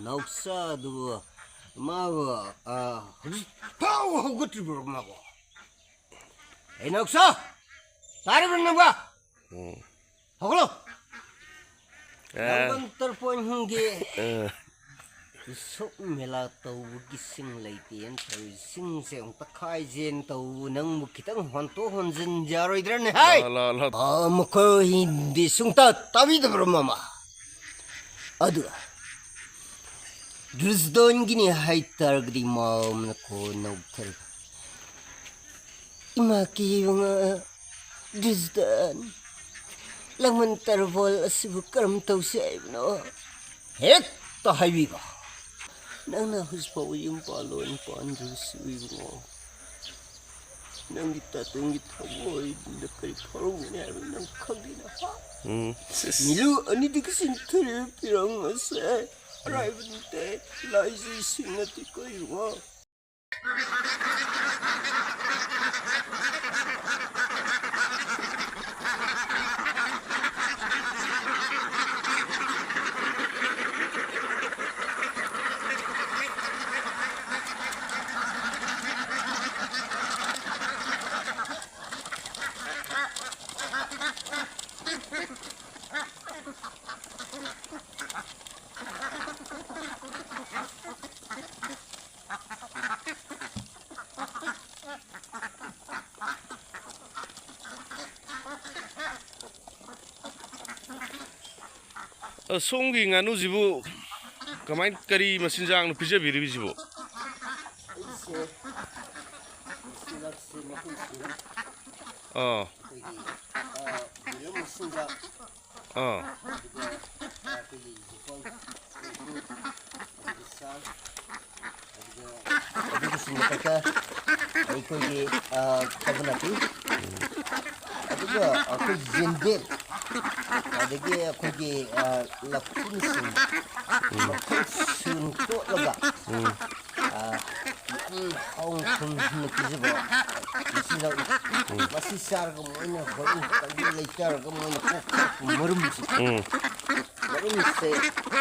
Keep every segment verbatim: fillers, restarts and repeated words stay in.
ꯅꯥꯎꯆꯥꯗꯨꯕꯨ ꯃꯥꯕꯨ, ꯑ, ꯍꯧꯖꯤꯛ ꯐꯥꯎ ꯍꯧꯒꯠꯇ꯭ꯔꯤꯕ꯭ꯔꯣ ꯃꯥꯕꯨ? ꯑꯩ ꯅꯥꯎꯆꯥ! ꯇꯥꯔꯤꯕ꯭ꯔꯣ ꯅꯪꯕ? ꯎꯝ꯫ ꯍꯧꯒꯠꯂꯣ! ꯑꯦ꯫ ꯂꯥꯡꯕꯟ ꯇꯔꯄꯣꯟꯒꯤ ꯑꯦ꯫ ꯎꯁꯣꯞ ꯃꯦꯂꯥ ꯇꯧꯕꯒꯤ ꯁꯤꯡ ꯂꯩꯇꯦꯅ ꯇꯧꯔꯤ꯫ ꯁꯤꯡꯁꯦ ꯑꯃꯨꯛꯇ ꯈꯥꯏꯖꯦꯅ ꯇꯧꯕ, ꯅꯪꯕꯨ ꯈꯤꯇꯪ ꯍꯣꯟꯇꯣꯛ ꯍꯣꯟꯖꯤꯟ ꯌꯥꯔꯣꯏꯗ꯭ꯔꯅꯦ? ꯍꯥꯏ! ꯂꯥ, ꯂꯥ, ꯂꯥ꯫ ꯑ, ꯃꯈꯣꯏꯗꯤ ꯁꯨꯡꯇꯥ ꯇꯥꯕꯤꯗꯕ꯭ꯔꯣ, ꯃꯃꯥ? ꯑꯗꯨ ꯗ꯭ꯔꯤꯁꯗꯣꯟꯒꯤꯅꯤ ꯍꯥꯏꯇꯥꯔꯒꯗꯤ ꯃꯥꯝꯅ ꯀꯣꯟꯅ ꯎꯛꯊꯔꯒ, "ꯏꯃꯥ ꯀꯤꯕ ꯉꯥ, ꯗ꯭ꯔꯤꯁꯗꯣꯟ, ꯂꯥꯡꯕꯟ ꯇꯔꯕꯣꯜ ꯑꯁꯤꯕꯨ ꯀꯔꯝ ꯇꯧꯁꯤ ꯍꯥꯏꯕꯅꯣ?" ꯍꯦꯛꯇ ꯍꯥꯏꯕꯤꯕ꯫ ꯅꯪꯅ ꯍꯧꯖꯤꯛ ꯐꯥꯎꯕ ꯌꯨꯝ ꯄꯥꯜꯂꯣꯅ ꯄꯥꯟꯗ꯭ꯔꯤꯕꯁꯤ ꯏꯕꯨꯡꯉꯣ꯫ ꯅꯪꯒꯤ ꯇꯥꯇꯣꯟꯒꯤ ꯊꯃꯣꯏꯗ ꯀꯔꯤ ꯐꯥꯎꯔꯝꯒꯅꯤ ꯍꯥꯏꯕ ꯅꯪ ꯈꯪꯗꯦꯅ, ꯍꯥ? ꯎꯝ꯫ ꯃꯤꯂꯨ ꯑꯅꯤꯗꯒꯤ ꯆꯤꯡꯊꯔꯤꯕ ꯄꯤꯔꯥꯡ ꯑꯁꯦ ꯑꯔꯥꯏꯕ ꯅꯠꯇꯦ, ꯂꯥꯏꯖꯩꯁꯤꯡ ꯅꯠꯇꯦ ꯀꯩꯅꯣ? ꯑ, ꯁꯣꯝꯒꯤ ꯉꯥꯅꯨꯁꯤꯕꯨ ꯀꯃꯥꯏ, ꯀꯔꯤ ꯃꯆꯤꯟꯖꯥꯛꯅꯣ ꯄꯤꯖꯕꯤꯔꯤꯕꯁꯤꯕꯨ? ꯑꯩꯁꯦ ꯃꯆꯤꯟꯖꯥꯛꯁꯦ ꯃꯈꯜ ꯁꯨꯅ ꯑꯥ꯫ ꯑꯩꯈꯣꯏꯒꯤ, ꯑ, ꯌꯦꯔꯨꯝ ꯃꯆꯤꯟꯖꯥꯛ, ꯑꯥ꯫ ꯑꯗꯨꯒ, ꯑ, ꯑꯩꯈꯣꯏꯒꯤ ꯌꯦꯔꯨꯝ, ꯑꯗꯨꯒ ꯆꯥꯛ, ꯑꯗꯨꯒ ꯑꯗꯨꯒꯤꯁꯨ ꯃꯊꯛꯇ ꯑꯩꯈꯣꯏꯒꯤ, ꯑ, ꯀꯕꯣ ꯅꯥꯄꯤ, ꯑꯗꯨꯒ ꯑꯩꯈꯣꯏ ꯌꯦꯟꯗꯦꯝ, ꯑꯗꯒꯤ ꯑꯩꯈꯣꯏꯒꯤ, ꯑ, ꯂꯐꯨꯁꯤꯡ ꯃꯈꯜ ꯁꯨꯅ ꯇꯣꯠꯂꯒ, ꯑ, ꯌꯥꯝ ꯍꯥꯎꯅ ꯊꯨꯝꯅ ꯄꯤꯖꯕ ꯃꯆꯤꯟꯖꯥꯛꯅꯤ꯫ ꯃꯁꯤ ꯆꯥꯔꯒ ꯃꯣꯏꯅ ꯍꯣꯔꯦꯟ ꯀꯟꯕꯤ ꯂꯩꯇꯥꯔꯒ ꯃꯣꯏꯅ ꯀꯣꯛ ꯀꯣꯛꯄ ꯃꯔꯨꯝꯁꯦ꯫ ꯎꯝ꯫ ꯃꯔꯨꯝꯁꯦ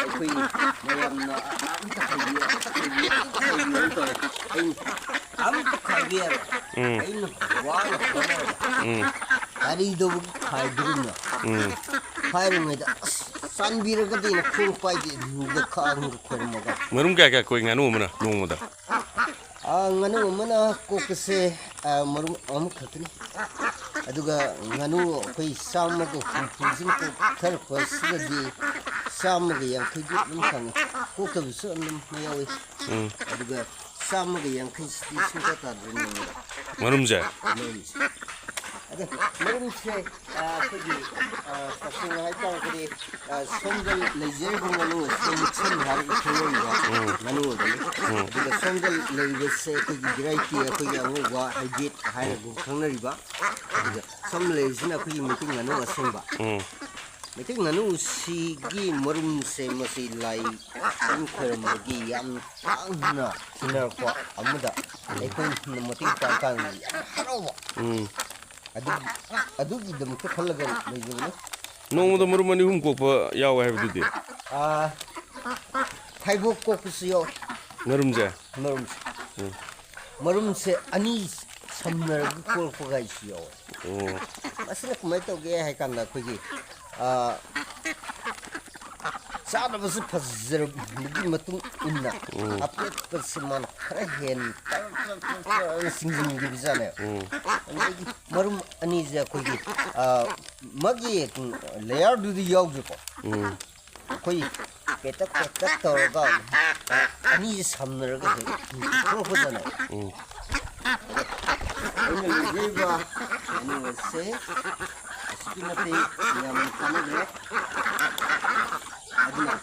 ꯑꯩꯈꯣꯏ ꯃꯌꯥꯝꯅ ꯑꯝꯇ ꯈꯥꯏꯕꯤꯌꯨ, ꯑꯝꯇ ꯈꯥꯏꯕꯤꯌꯨ, ꯑꯝꯇ ꯈꯥꯏꯕꯤꯌꯨ ꯇꯧꯔꯦ꯫ ꯑꯩꯅ ꯑꯝꯇ ꯈꯥꯏꯕꯤꯔꯦ꯫ ꯎꯝ꯫ ꯑꯩꯅ ꯋꯥꯅ ꯍꯣꯠꯅꯔꯦ꯫ ꯎꯝ꯫ ꯀꯔꯤꯗꯧꯕꯒꯤ ꯈꯥꯏꯗꯣꯔꯤꯅꯣ? ꯎꯝ꯫ ꯍꯥꯏꯔꯤꯉꯩꯗ, ꯑꯁ, ꯆꯥꯟꯕꯤꯔꯒꯗꯤꯅ ꯈꯣꯡ ꯄꯥꯏꯗꯦ, ꯂꯨꯒ ꯈꯥꯡꯒ ꯈꯣꯏꯔꯝꯃꯒ꯫ ꯃꯔꯨꯝ ꯀꯌꯥ ꯀꯌꯥ ꯀꯣꯛꯏ ꯉꯥꯅꯨ ꯑꯃꯅ ꯅꯣꯡꯃꯗ? ꯑꯥ, ꯉꯥꯅꯨ ꯑꯃꯅ ꯀꯣꯛꯄꯁꯦ, ꯑꯥ, ꯃꯔꯨꯝ ꯑꯃꯈꯛꯇꯅꯤ꯫ ꯑꯗꯨꯒ ꯉꯥꯅꯨ ꯑꯩꯈꯣꯏ ꯆꯥꯝꯃꯒ ꯍꯨꯝꯐꯨꯁꯤꯅ ꯀꯣꯛꯊꯔꯛꯄꯁꯤꯗꯗꯤ ꯆꯥꯝꯃꯒ ꯌꯥꯡꯈꯩꯗꯤ ꯑꯗꯨꯝ ꯐꯪꯉꯤ꯫ ꯀꯣꯛꯇꯕꯁꯨ ꯑꯗꯨꯝ ꯌꯥꯎꯏ꯫ ꯎꯝ꯫ ꯑꯗꯨꯒ ꯆꯥꯝꯃꯒ ꯌꯥꯡꯈꯩꯁꯤꯗꯤ ꯁꯨꯡꯇꯥ ꯇꯥꯗ꯭ꯔꯦ ꯅꯣꯡꯃꯗ꯫ ꯃꯔꯨꯝꯁꯦ? ꯃꯔꯨꯝꯁꯦ꯫ ꯑꯗꯣ ꯃꯔꯨꯝꯁꯦ, ꯑ, ꯑꯩꯈꯣꯏꯒꯤ, ꯑ, ꯇꯁꯦꯡꯅ ꯍꯥꯏꯇꯥꯔꯒꯗꯤ, ꯑ, ꯁꯣꯝꯗ ꯂꯩꯖꯔꯤꯕ ꯉꯥꯅꯨ ꯑꯁꯤ ꯃꯨꯛꯁꯟ ꯍꯥꯏꯔꯒ ꯈꯪꯅꯔꯤꯕ ꯎꯝ꯫ ꯉꯥꯅꯨ ꯑꯣꯏꯕꯅꯤ꯫ ꯎꯝ꯫ ꯑꯗꯨꯒ ꯁꯣꯝꯗ ꯂꯩꯔꯤꯕꯁꯦ ꯑꯩꯈꯣꯏꯒꯤ ꯚꯦꯔꯥꯏꯇꯤ, ꯑꯩꯈꯣꯏꯒꯤ ꯑꯉꯧꯕ ꯍꯥꯏꯕ꯭ꯔꯤꯠ ꯍꯥꯏꯔꯒ ꯈꯪꯅꯔꯤꯕ꯫ ꯑꯗꯨꯒ ꯁꯣꯝ ꯂꯩꯔꯤꯁꯤꯅ ꯑꯩꯈꯣꯏꯒꯤ ꯃꯩꯇꯩ ꯉꯥꯅꯨ ꯑꯁꯦꯡꯕ꯫ ꯎꯝ꯫ ꯃꯩꯇꯩ ꯉꯥꯅꯨꯁꯤꯒꯤ ꯃꯔꯨꯝꯁꯦ ꯃꯁꯤ ꯂꯥꯏ ꯇꯤꯟ ꯈꯣꯏꯔꯝꯕꯒꯤ ꯌꯥꯝ ꯇꯥꯡꯅ ꯊꯤꯅꯔꯛꯄ ꯑꯃꯗ ꯑꯩꯈꯣꯏꯅ ꯃꯇꯦꯡ ꯄꯥꯡ ꯀꯥꯟꯗ ꯌꯥꯝ ꯍꯔꯥꯎꯕ꯫ ꯎꯝ꯫ ꯑꯗꯨ, ꯑꯗꯨꯒꯤꯗꯃꯛꯇ ꯈꯜꯂꯒ ꯂꯩꯖꯕꯅꯤ꯫ ꯅꯣꯡꯃꯗ ꯃꯔꯨꯝ ꯑꯅꯤ ꯑꯍꯨꯝ ꯀꯣꯛꯄ ꯌꯥꯎꯋꯦ ꯍꯥꯏꯕꯗꯨꯗꯤ? ꯑꯥ, ꯐꯥꯏꯕꯣꯛ ꯀꯣꯛꯄꯁꯨ ꯌꯥꯎꯋꯤ꯫ ꯃꯔꯨꯝꯁꯦ? ꯃꯔꯨꯝꯁꯦ꯫ ꯎꯝ꯫ ꯃꯔꯨꯝꯁꯦ ꯑꯅꯤ ꯁꯝꯅꯔꯒ ꯀꯣꯛꯂꯛꯄꯒꯥꯏꯁꯨ ꯌꯥꯎꯋꯦ꯫ ꯑꯣ꯫ ꯃꯁꯤꯅ ꯀꯃꯥꯏꯅ ꯇꯧꯒꯦ ꯍꯥꯏ ꯀꯥꯟꯗ ꯑꯩꯈꯣꯏꯒꯤ, ꯑꯥ, ꯆꯥꯅꯕꯁꯨ ꯐꯖꯔꯕꯒꯤ ꯃꯇꯨꯡ ꯏꯟꯅ ꯎꯝ꯫ ꯑꯄꯣꯛꯄꯁꯦ ꯃꯥꯅ ꯈꯔ ꯍꯦꯟꯅ ꯇꯔ ꯇꯔ ꯇꯔ ꯇꯔ ꯆꯤꯡꯁꯤꯟꯈꯤꯕꯖꯥꯠꯅꯦꯕ꯫ ꯎꯝ꯫ ꯑꯗꯒꯤ ꯃꯔꯨꯝ ꯑꯅꯤꯁꯦ ꯑꯩꯈꯣꯏꯒꯤ, ꯑꯥ, ꯃꯥꯒꯤ, ꯎꯝ, ꯂꯦꯌꯔꯗꯨꯗꯤ ꯌꯥꯎꯗ꯭ꯔꯦꯀꯣ꯫ ꯎꯝ꯫ ꯑꯩꯈꯣꯏ ꯄꯦꯇꯛ ꯄꯦꯇꯛ ꯇꯧꯔꯒ ꯑꯅꯤꯁꯦ ꯁꯝꯅꯔꯒ ꯍꯦꯛ ꯊꯣꯛꯂꯛꯄꯗꯅꯦ꯫ ꯎꯝ꯫ ꯑꯩꯅ ꯂꯣꯏꯖꯔꯤꯕ ꯉꯥꯅꯨ ꯑꯁꯦ ꯑꯁꯨꯛꯀꯤ ꯃꯇꯤꯛ ꯌꯥꯝꯅ ꯀꯥꯟꯅꯈ꯭ꯔꯦ꯫ ꯑꯗꯨꯅ,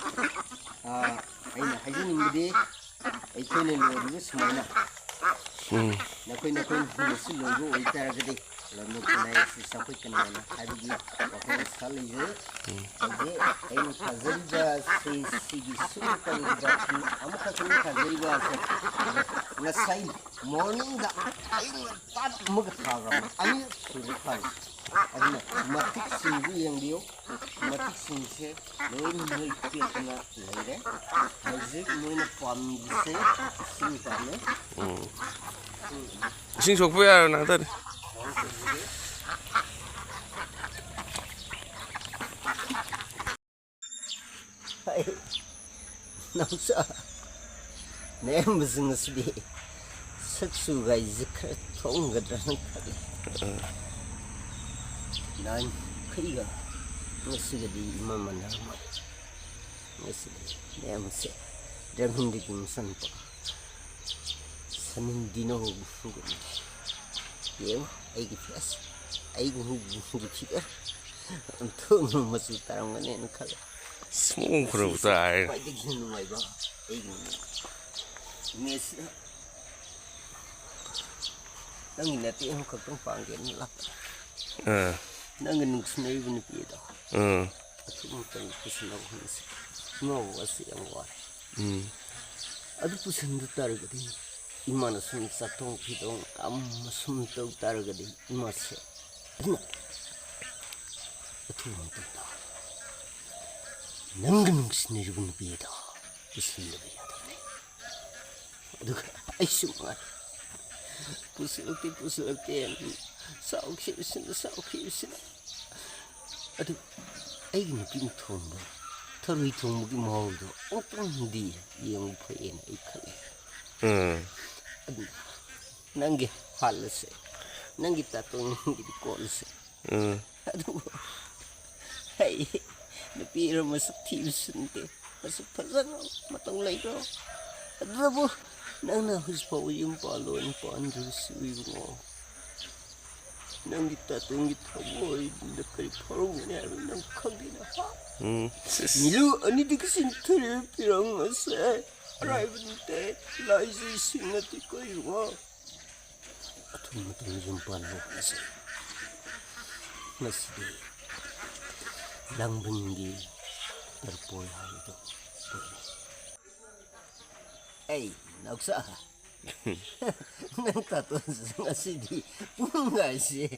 ꯑ, ꯑꯩꯅ ꯍꯥꯏꯖꯅꯤꯡꯕꯗꯤ ꯑꯩꯈꯣꯏꯅ ꯂꯣꯏꯔꯤꯕ ꯁꯨꯃꯥꯏꯅ ꯎꯝ꯫ ꯅꯈꯣꯏ ꯅꯈꯣꯏꯅꯁꯨ ꯂꯣꯏꯕ ꯑꯣꯏꯇꯥꯔꯒꯗꯤ ꯂꯝꯗꯝ ꯈꯨꯟꯅꯥꯏ ꯑꯁꯤ ꯆꯥꯎꯈꯠꯀꯅꯤꯅ ꯍꯥꯏꯕꯒꯤ ꯋꯥꯈꯜ ꯑꯁꯥ ꯂꯩꯖꯩ꯫ ꯎꯝ꯫ ꯍꯧꯖꯤꯛ ꯑꯩꯅ ꯊꯥꯖꯔꯤꯕ ꯁꯤ, ꯁꯤꯒꯤ ꯁꯨꯝ ꯇꯧꯔꯤꯕ ꯑꯃꯈꯛꯇꯅꯤ ꯊꯥꯖꯔꯤꯕ ꯑꯁꯦ꯫ ꯉꯁꯥꯏ ꯃꯣꯔꯅꯤꯡꯗ ꯑꯌꯨꯛ ꯉꯟꯇꯥꯗ ꯑꯃꯒ ꯊꯥꯈ꯭ꯔꯕꯅꯤ꯫ ꯑꯅꯤꯔꯛ ꯁꯨꯔꯦ ꯊꯥꯔꯤꯁꯦ꯫ ꯑꯗꯨꯅ ꯃꯇꯤꯛꯁꯤꯡꯗꯨ ꯌꯦꯡꯕꯤꯌꯨ꯫ ꯃꯇꯤꯛꯁꯤꯡꯁꯦ ꯂꯣꯏꯅ ꯃꯣꯏ ꯄꯦꯠꯇꯅ ꯂꯩꯔꯦ꯫ ꯍꯧꯖꯤꯛ ꯃꯣꯏꯅ ꯄꯥꯝꯃꯤꯕꯁꯦ ꯏꯁꯤꯡ ꯄꯥꯝꯃꯦ꯫ ꯏꯁꯤꯡ ꯁꯣꯛꯄ ꯌꯥꯔꯣꯏ ꯅꯪ ꯇꯗꯤ꯫ ꯑꯩ ꯅꯥꯎꯆꯥ, ꯅꯌꯥꯝꯕꯁꯤꯡ ꯑꯁꯤꯗꯤ ꯁꯛ ꯆꯨꯒꯥꯏꯁꯦ ꯈꯔ ꯊꯣꯛꯑꯝꯒꯗ꯭ꯔꯅ ꯈꯜꯂꯤ꯫ ꯅꯍꯥꯟꯈꯩꯒ ꯉꯁꯤꯒꯗꯤ ꯏꯃꯥꯟ ꯃꯥꯟꯅꯔꯝꯃꯣꯏ꯫ ꯉꯁꯤꯗꯤ ꯅꯌꯥꯝꯕꯁꯦ ꯗ꯭ꯔꯦꯃꯤꯟꯗꯒꯤ ꯃꯆꯥꯅꯨꯄꯥ ꯁꯅꯤꯟꯗꯤꯅꯣꯒꯨꯝꯕꯅꯤ꯫ ꯌꯦꯡꯉꯨ ꯑꯩꯒꯤ ꯐꯦꯁ, ꯑꯩꯒꯤ ꯐꯤꯒꯔ꯫ ꯑꯣꯟꯊꯣꯛꯅ ꯃꯆꯨ ꯇꯥꯔꯝꯒꯅꯦꯅ ꯈꯜꯂꯦ꯫ ꯃꯑꯣꯡ ꯐꯔꯕ ꯇꯥꯏ꯫ ꯈ꯭ꯋꯥꯏꯗꯒꯤ ꯍꯦꯟꯅ ꯅꯨꯡꯉꯥꯏꯕ ꯑꯩꯒꯤ ꯃꯦꯠꯁꯤꯗ ꯅꯪꯒꯤ ꯅꯠꯇꯦ ꯑꯃꯈꯛꯇꯪ ꯄꯥꯡꯒꯦꯅ ꯂꯥꯛꯄ꯫ ꯑꯥ꯫ ꯅꯪꯒ ꯅꯨꯡꯁꯤꯅꯔꯤꯕ ꯅꯨꯄꯤ ꯑꯗꯣ ꯑꯥ꯫ ꯑꯊꯨꯕ ꯃꯇꯝꯗ ꯄꯨꯁꯤꯟꯅꯕ ꯍꯣꯠꯅꯁꯤ꯫ ꯏꯃꯥ ꯕꯕꯥꯁꯤ ꯌꯥꯝ ꯋꯥꯔꯦ꯫ ꯎꯝ꯫ ꯑꯗꯨ ꯄꯨꯁꯤꯟꯗ ꯇꯥꯔꯒꯗꯤ ꯏꯃꯥꯅ ꯁꯨꯝ ꯆꯥꯛꯊꯣꯡ ꯐꯤꯗꯣꯡ ꯑꯃ ꯁꯨꯝ ꯇꯧ ꯇꯥꯔꯒꯗꯤ ꯏꯃꯥꯁꯦ ꯑꯗꯨꯅ ꯑꯊꯨꯕ ꯃꯇꯝꯗ ꯅꯪꯒ ꯅꯨꯡꯁꯤꯅꯔꯤꯕ ꯅꯨꯄꯤ ꯑꯗꯣ ꯄꯨꯁꯤꯟꯗꯕ ꯌꯥꯗꯕꯅꯤ꯫ ꯑꯗꯨꯒ ꯑꯩꯁꯨ ꯃꯉꯥꯏ ꯄꯨꯁꯤꯜꯂꯛꯇꯦ ꯄꯨꯁꯤꯜꯂꯛꯇꯦ ꯆꯥꯎꯈꯤꯕꯁꯤꯅ ꯆꯥꯎꯈꯤꯕꯁꯤꯅ꯫ ꯑꯗꯨ ꯑꯩꯒꯤ ꯅꯨꯄꯤꯅ ꯊꯣꯡꯕ ꯊꯔꯣꯏ ꯊꯣꯡꯕꯒꯤ ꯃꯍꯥꯎꯗꯣ ꯑꯃꯨꯛꯇꯪꯗꯤ ꯌꯦꯡꯕ ꯐꯩꯌꯦꯅ ꯑꯩ ꯈꯜꯂꯤ꯫ ꯎꯝ꯫ ꯑꯗꯨ ꯅꯪꯒꯤ ꯍꯥꯠꯂꯁꯦ, ꯅꯪꯒꯤ ꯇꯥꯇꯣꯟꯒꯤꯗꯤ ꯀꯣꯠꯂꯁꯦ꯫ ꯎꯝ꯫ ꯑꯗꯨꯕꯨ ꯑꯩ ꯅꯨꯄꯤꯔꯣ ꯃꯁꯛ ꯊꯤꯕꯁꯨ ꯅꯠꯇꯦ, ꯃꯁꯛ ꯐꯖꯅ ꯃꯇꯧ ꯂꯩꯈ꯭ꯔꯣ꯫ ꯑꯗꯨꯕꯨ ꯅꯪꯅ ꯍꯧꯖꯤꯛ ꯐꯥꯎꯕ ꯌꯨꯝ ꯄꯥꯜꯂꯣꯅ ꯄꯥꯟꯗ꯭ꯔꯤꯕꯁꯤ ꯏꯕꯨꯡꯉꯣ꯫ ꯅꯪꯒꯤ ꯇꯥꯇꯣꯟꯒꯤ ꯊꯃꯣꯏꯗ ꯀꯔꯤ ꯐꯥꯎꯔꯝꯒꯅꯤ ꯍꯥꯏꯕ ꯅꯪ ꯈꯪꯗꯦꯅ ꯍꯥ? ꯎꯝ꯫ ꯁꯤꯁ꯫ ꯃꯤꯂꯨ ꯑꯅꯤꯗꯒꯤ ꯆꯤꯡꯊꯔꯤꯕ ꯄꯤꯔꯥꯡ ꯑꯁꯦ ꯑꯔꯥꯏꯕ ꯅꯠꯇꯦ, ꯂꯥꯏꯖꯩꯁꯤꯡ ꯅꯠꯇꯦ ꯀꯣ ꯏꯕꯨꯡꯉꯣ꯫ ꯑꯊꯨꯕ ꯃꯇꯝꯗ ꯌꯨꯝ ꯄꯥꯟꯕ ꯍꯣꯠꯅꯁꯤ꯫ ꯉꯁꯤꯗꯤ ꯂꯥꯡꯕꯟꯒꯤ ꯇꯔꯄꯣꯏ ꯍꯥꯏꯕꯗꯣ ꯑꯣꯏꯔꯦ꯫ ꯑꯩ ꯅꯥꯎꯆꯥ, ꯅꯪ ꯇꯥꯇꯣꯟꯁꯦ ꯉꯁꯤꯗꯤ ꯄꯨꯡꯒꯥꯏꯁꯦ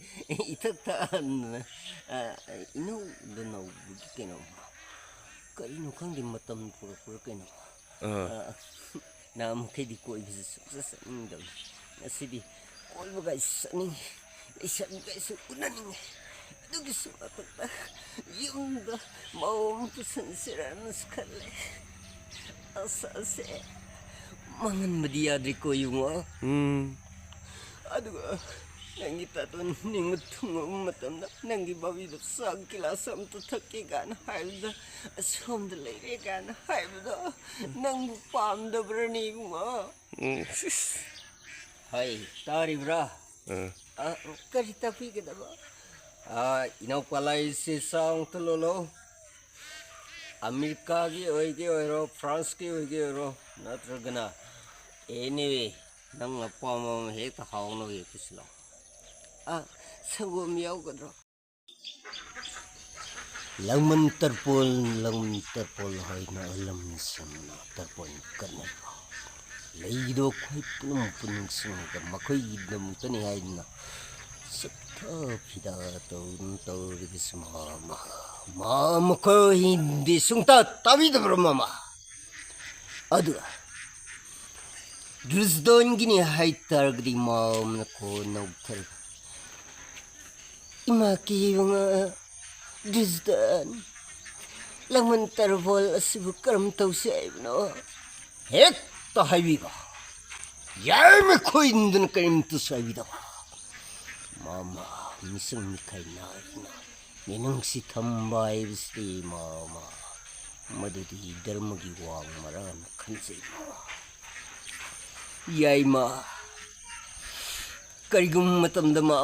ꯏꯊꯛ ꯊꯛꯍꯟꯗꯅ, ꯑ, ꯏꯅꯧꯗ ꯅꯧꯕꯒꯤ ꯀꯩꯅꯣ, ꯀꯔꯤꯅꯣ ꯈꯪꯗꯦ, ꯃꯇꯝ ꯄꯨꯔꯛꯄ꯭ꯔꯥ ꯀꯩꯅꯣ꯫ ꯑꯥ꯫ ꯑ, ꯅꯍꯥꯟ ꯃꯈꯩꯗꯤ ꯀꯣꯏꯕꯁꯦ ꯁꯨꯡꯆꯠ ꯆꯠꯅꯤꯡꯗꯕꯅꯤ, ꯉꯁꯤꯗꯤ ꯀꯣꯏꯕꯒꯥꯏꯁꯦ ꯆꯠꯅꯤꯡꯉꯤ, ꯂꯩꯁꯥꯕꯤꯒꯥꯏꯁꯦ ꯎꯅꯅꯤꯡꯉꯤ꯫ ꯑꯗꯨꯒꯤꯁꯨ ꯃꯊꯛꯇ ꯌꯨꯝꯗ ꯃꯧ ꯑꯃ ꯄꯨꯁꯟꯁꯤꯔꯅꯁꯨ ꯈꯜꯂꯦ꯫ ꯑꯁ, ꯑꯁꯦ ꯃꯥꯡꯍꯟꯕꯗꯤ ꯌꯥꯗ꯭ꯔꯦꯀꯣ, ꯏꯕꯨꯡꯉꯣ꯫ ꯎꯝ꯫ ꯑꯗꯨꯒ ꯅꯪꯒꯤ ꯇꯥꯇꯣꯟ ꯅꯤꯡꯕ ꯊꯨꯡꯉꯕ ꯃꯇꯝꯗ ꯅꯪꯒꯤ ꯕꯥꯕꯤꯗ ꯆꯥꯛ ꯒꯤꯂꯥꯁ ꯑꯝꯇ ꯊꯛꯀꯦ ꯀꯥꯏꯅ ꯍꯥꯏꯕꯗ, ꯑꯁꯣꯝꯗ ꯂꯩꯔꯦ ꯀꯥꯏꯅ ꯍꯥꯏꯕꯗꯣ ꯅꯪꯕꯨ ꯄꯥꯝꯗꯕ꯭ꯔꯅꯦ, ꯏꯕꯨꯡꯉꯣ? ꯎꯝ, ꯁꯤꯁ꯫ ꯍꯣꯏ, ꯇꯥꯔꯤꯕ꯭ꯔꯥ? ꯑ꯫ ꯑ, ꯀꯔꯤ ꯇꯥꯛꯄꯤꯒꯗꯕ? ꯑ, ꯏꯅꯥꯎꯄꯥ ꯂꯥꯏꯁꯦ ꯆꯥ ꯑꯃꯨꯛꯇ ꯂꯣꯜꯂꯣ꯫ ꯑꯃꯦꯔꯤꯀꯥꯒꯤ ꯑꯣꯏꯒꯦ ꯑꯣꯏꯔꯣ, ꯐ꯭ꯔꯥꯟꯁꯀꯤ ꯑꯣꯏꯒꯦ ꯑꯣꯏꯔꯣ, ꯅꯠꯇ꯭ꯔꯒꯅ ꯑꯦꯅꯤ ꯅꯪ ꯑꯄꯥꯝꯕ ꯑꯃ ꯍꯦꯛꯇ ꯍꯥꯎꯅꯕ ꯍꯦꯛꯇ ꯁꯤꯜꯂꯣ꯫ ꯑ, ꯁꯪꯒꯣꯝ ꯌꯥꯎꯒꯗ꯭ꯔꯣ? ꯂꯥꯡꯕꯟ ꯇꯔꯄꯣꯟ, ꯂꯥꯡꯕꯟ ꯇꯔꯄꯣꯟ ꯍꯥꯏꯅ ꯂꯝꯁꯤꯡꯅ ꯇꯔꯄꯣꯟ ꯀꯠꯅꯔꯤꯕ ꯂꯩꯗꯣ ꯑꯩꯈꯣꯏ ꯄꯨꯝꯅꯃꯛꯄꯨ ꯅꯤꯡꯁꯤꯡꯂꯒ ꯃꯈꯣꯏꯒꯤꯗꯃꯛꯇꯅꯤ ꯍꯥꯏꯗꯨꯅ ꯁꯛꯊ ꯐꯤꯗ ꯇꯧꯗꯨꯅ ꯇꯧꯔꯤꯕꯁꯤ ꯃꯃꯥ, ꯃꯃꯥ ꯃꯈꯣꯏꯗꯤ ꯁꯨꯡꯇꯥ ꯇꯥꯕꯤꯗꯕ꯭ꯔꯥ ꯃꯃꯥ? ꯑꯗꯨꯒ ꯗ꯭ꯔꯤꯁꯗꯣꯟꯒꯤꯅꯤ ꯍꯥꯏ ꯇꯥꯔꯒꯗꯤ ꯃꯃꯥ ꯑꯃꯅ ꯀꯣꯟꯅ ꯎꯊꯔꯒ, "ꯏꯃꯥ ꯀꯤꯕ ꯉꯥ, ꯗ꯭ꯔꯤꯁꯗꯣꯟ, ꯂꯥꯡꯕꯟ ꯇꯔꯄꯣꯟ ꯑꯁꯤꯕꯨ ꯀꯔꯝ ꯇꯧꯁꯤ ꯍꯥꯏꯕꯅꯣ?" ꯍꯦꯛꯇ ꯍꯥꯏꯕꯤꯕ꯫ ꯌꯥꯔꯤꯃꯈꯣꯏ ꯏꯟꯗꯨꯅ ꯀꯔꯤꯝꯇꯁꯨ ꯍꯥꯏꯕꯤꯗꯕ꯫ ꯃꯃꯥ, ꯃꯤꯆꯪ ꯃꯤꯈꯥꯏ ꯅꯥꯏꯅ ꯃꯤꯅꯨꯡꯁꯤ ꯊꯝꯕ ꯍꯥꯏꯕꯁꯤꯗꯤ, ꯃꯃꯥ, ꯃꯗꯨꯗꯤ ꯙꯔꯃꯒꯤ ꯋꯥꯡꯃꯔꯅ ꯈꯟꯖꯩ, ꯃꯃꯥ꯫ ꯌꯥꯏꯃ, ꯀꯔꯤꯒꯨꯝꯕ ꯃꯇꯝꯗ ꯃꯃꯥ